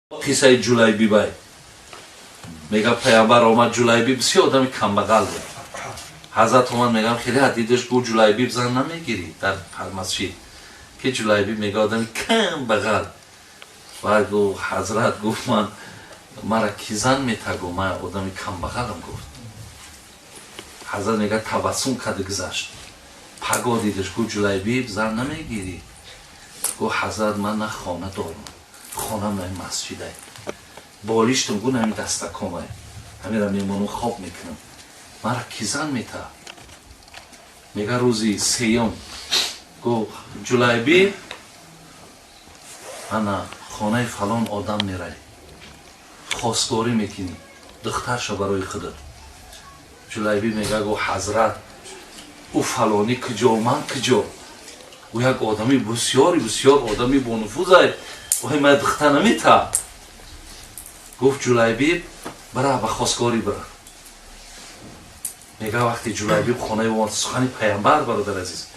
Қиссаи Ҷулайбибай мега, паямбар омад, Ҷулайбиб бисёр одами камбағал буд. Ҳазрат омад, мегам, хеле дидаш, гуфт: «Ҷулайбиб, зан намегирӣ?» Дар масҷид ки Ҷулайбиб мега, одами камбағал. Баъд гуфт, ҳазрат гуфт: «Ман, мара ки зан метагу, ман одами камбағалам», гуфт. Ҳазрат мега, табассум карда гузашт. Паго дидаш, гуфт: «Ҷулайбиб, зан намегирӣ?» Гуфт: «Ҳазрат, ман на хона дорам, хонам на масҷидай, болиштам гу нами дастакомай, ҳамира мемонам, хоб мекунам, мара ки зан мета?» Мега, рӯзи сеюм гуфт: «Ҷулайбиб, ана хонаи фалон одам мерай, хостгорӣ мекунӣ духтарша барои худат». Ҷулайбиб мега, гуфт: «Ҳазрат, ӯ фалонӣ куҷо, ман куҷо? Ӯ як одами бисёри бисёр одами бонуфузай, ой, ман духтар намета». Гуфт: «Ҷулайбиб, бира, ба хостгорӣ бира». Мега, вақти Ҷулайбиб хонаи омад, сухани паямбар, бародар азиз,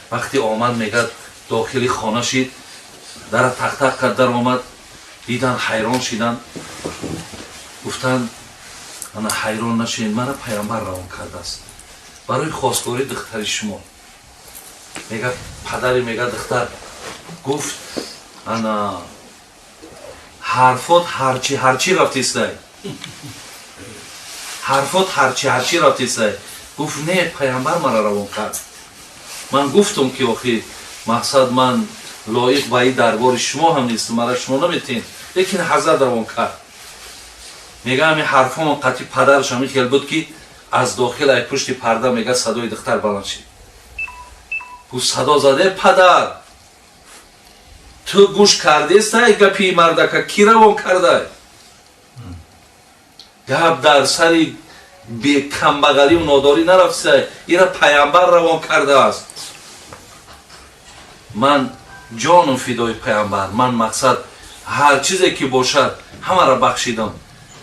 вақти омад, мега, дохили хона шид, дара тақтақ кард, дар омад, дидан, ҳайрон шидан. Гуфтанд: «Ана, ҳайрон нашед, мара паямбар равон кардааст барои хостгории духтари шумо». Мега, падари, мега, духтар гуфт: «Ана, ҳарфот ҳарчи ҳарчи рафтистай, ҳарфот ҳарчи ҳарчи рафтистай». Гуфт: «Не, паямбар мара равон кард. Ман гуфтам, ки охи, мақсад, ман лоиқ ба и дарбори шумо ҳам нестам, мара шумо наметен, лекин ҳазрат равон кард». Мега, ҳами ҳарфомон қатъи падараш ҳамин хел буд, ки аз дохил, ай пушти парда, мега, садои духтар баланд шид. Гуфт, садо заде: «Падар, ту гӯш кардестай гапи мардака? Ки равон кардай? Гап дар сари бекамбағаливу нодорӣ нарафтистай, ира паямбар равон кардааст. Ман ҷону фидои паямбар, ман, мақсад, ҳар чизе ки бошад, ҳамаро бахшидам.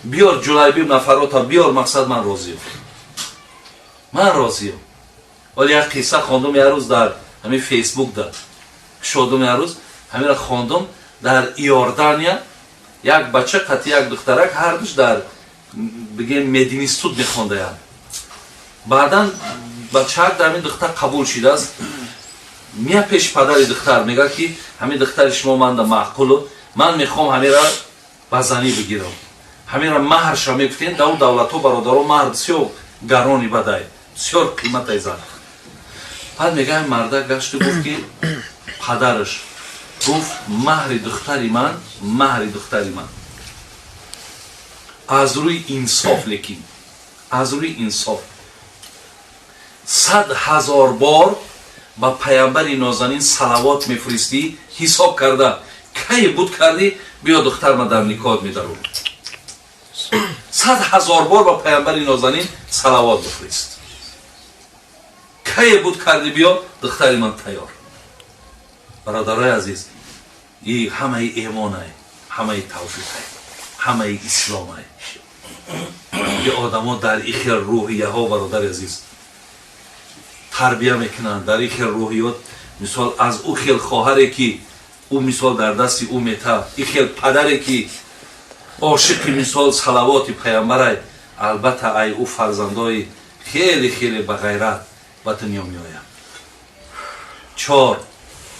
Биёр, Ҷулайбиб, нафарота биёр, мақсад, ман розиям, ман розиям». Вале як қисса хондум як рӯз дар ҳамин Фейсбук, да шодум, як рӯз ҳамира хондум: дар Иордания як бача қати як духтарак, ҳардуш дар, бигем, мединститут мехондаянд. Баъдан бачаак дар ҳамин духтар қабул шидааст. Мия пеши падари духтар, мега, ки ҳамин духтари шумо манда маъқулу, ман мехоҳам ҳамира ба занӣ бигирам, ҳамира маҳрша мегуфтем. Дар у давлатҳо, бародаро, маҳр бисёр гарони бадай, бисёр қиматай зан. Баъд мега, марда гашту гуфт, ки падараш гуфт: «Маҳри духтари ман, маҳри духтари ман аз рӯи инсоф, лекин аз рӯи инсоф, 100 000 бор ба паямбари нозанин салавот мефиристӣ, ҳисоб карда, кай буд кардӣ, биё, духтарма дар никоҳ медарум. 100 000 бор ба паямбари нозанин салавот бифирист, кае буд кардӣ, биё, духтари ман тайёр». Бародарои азиз, и ҳамаи эмонай, ҳамаи тавфиқай, ҳамаи исломай, ки одамо дар и хел рӯҳияҳо, бародари азиз, тарбия мекунанд, дар и хел рӯҳиёт. Мисол, аз ӯ хел хоҳаре, ки ӯ, мисол, дар дасти ӯ мета, и хел падаре, ки ошиқи, мисол, салавоти паямбарай, албатта, ай ӯ фарзандои хеле хеле бағайрат ба дунё меояд.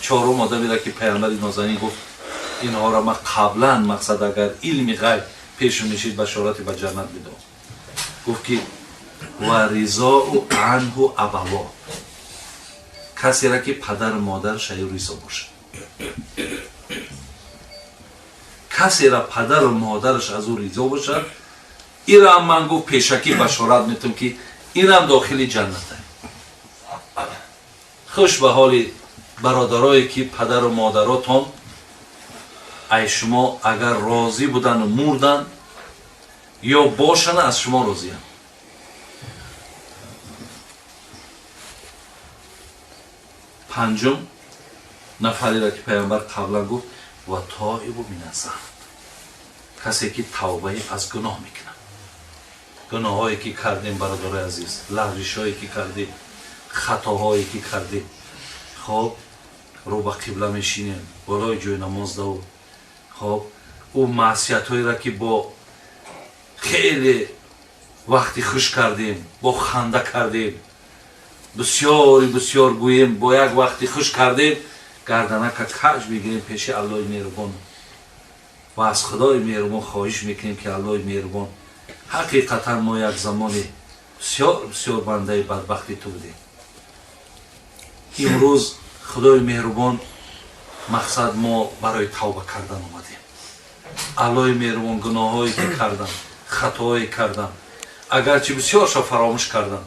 Чорум одамеро, ки паямбари нозанин гуфт: «Инҳоро ман қаблан, мақсад, агар илми ғайб пешу мешид, башорати ба ҷаннат медод», гуфт, ки ва ризоу анҳу абаво, касеро, ки падару модараш аю ризо бошад. Касера падару модараш аз ӯ ризо бошад, ирам ман, гуфт, пешакӣ башорат метам, ки инам дохили ҷанната. Хуш ба ҳоли бародарое, ки падару модаротон ай шумо агар розӣ будану мурдан ё бошанд, аз шумо розиянд. Панҷум нафареро, ки паямбар қаблан гуфт: ва тоибу миназзанб, касе, ки тавбаи аз гуноҳ мекунад. Гуноҳҳое, ки кардем, бародарои азиз, лағжишҳое, ки кардем, хатоҳое, ки кардем, хоб, рӯ ба қибла мешинем, болои ҷои намоз даву, хоб. Ӯ маъсиятҳоеро ки бо хеле вақти хуш кардем, бо ханда кардем, бисёри бисёр гӯем, бо як вақти хуш кардем, гарданака каҷ мегирем пеши Аллоҳи меҳрубон ва аз Худои меҳрубон хоҳиш мекунем, ки Аллоҳи меҳрубон, ҳақиқатан мо як замоне бисёр бисёр бандаи бадбахти ту будем. Имрӯз, Худои меҳрубон, мақсад мо барои тавба кардан омадем. Аллоҳи меҳрубон, гуноҳҳое ки кардам, хатоҳое кардам, агарчи бисёршо фаромӯш кардам,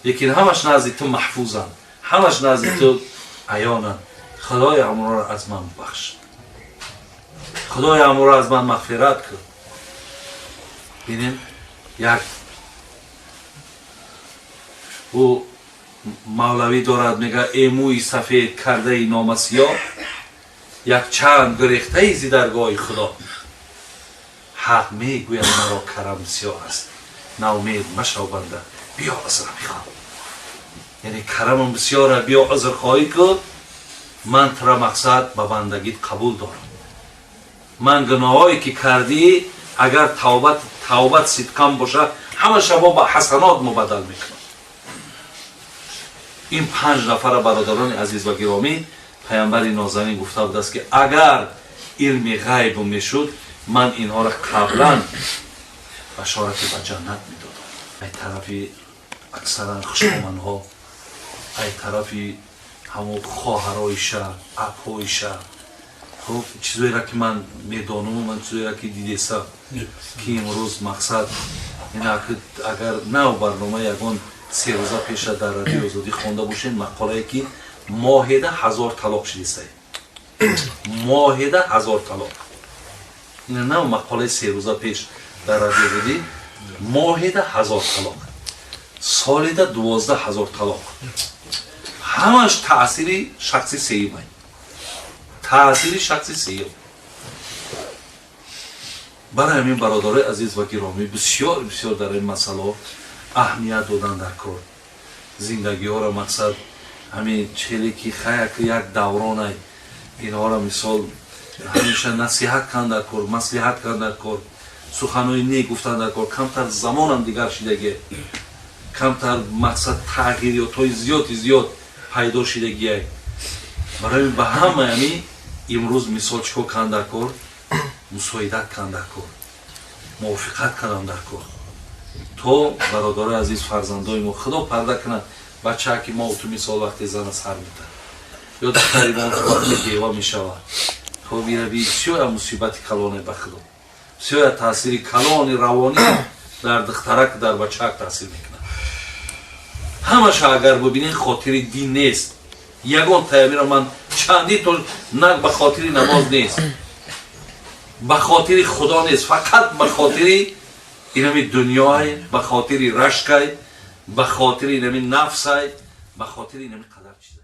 лекин ҳамаш назди ту маҳфузанд, ҳамаш назди ту аёнанд. Худои, ҳамонро аз ман бахш, Худои, ҳамонро аз ман мағфират кун. Бинем, як ӯ мавлавӣ дорад, мега: «Э мӯи сафед кардаи номасиёҳ, як чанд гурехтаи зи даргоҳи Худо, ҳақ мегӯяд маро карам бисёр аст, наумед машав банда, биё узр бихоҳ». Яъне карамам бисёра, биё узрхоҳӣ кун, ман тура мақсад ба бандагит қабул дорам. Ман гуноҳое ки кардӣ, агар тавбат сидқан бошад, ҳамаша мо ба ҳасанот мубаддал мекунам. Ин панҷ нафара, бародарони азиз ва гиромӣ, паямбари нозанин гуфта будааст, ки агар илми ғайб мешуд, ман инҳоро қаблан башорати ба ҷаннат медодам. Ай тарафи аксаран хушоманҳо, ай тарафи ҳамон хоҳароиша, апҳоиша, хуб, чизоеро ки ман медонаму ман чизоеро ки дидесам, ки имрӯз мақсад агар нав барнома ягон 3 рӯза пеша дар Радиои Озодӣ хонда бошем, мақолае ки моҳеда 1000 талоқ шидисай, моҳеда 1000 талоқ. Ина нав мақолаи 3 рӯза пеш дар Радиои Озодӣ: моҳеда 1000 талоқ, солида 12 000 талоқ. Ҳамаш таъсири шахси сеюмай, таъсири шахси сеюм. Барои ҳамин, бародарои азиз ва гиромӣ, бисёр бисёр дар ин масъалаҳо аҳамият додан дар кор. Зиндагиҳоро мақсад ҳамин челе ки хаяк як давронай, инҳоро мисол ҳамеша насиҳат кан дар кор, маслиҳат кан дар кор, суханҳои нек гуфтан дар кор. Камтар замонам дигар шидаге, камтар мақсад тағйирётҳои зиёди зиёд пайдо шидагиай. Барои ба ҳамаи ҳамин имрӯз мисол чӣ кор кан дар кор? Мусоидат кан дар кор, мувофиқат кардан дар кор. То бародарои азиз, фарзандои мо, Худо парда кунад, бачаа ки мо ту мисол вақте зана сар метад ё духтари мо вақте бева мешавад, хоб, ира бисёр мусибати калоне, ба Худо, бисёр таъсири калони равонӣ дар духтарак, дар бачаак таъсир мекунад. Ҳамаша агар бибинед, хотири дин нест. Ягон таямиро ман чанди то на ба хотири намоз нест, ба хотири Худо нест, фақат ба хотири инами дунёй, ба хотири рашкай, ба хотири инами нафсай, ба хотири инами қадар чизай.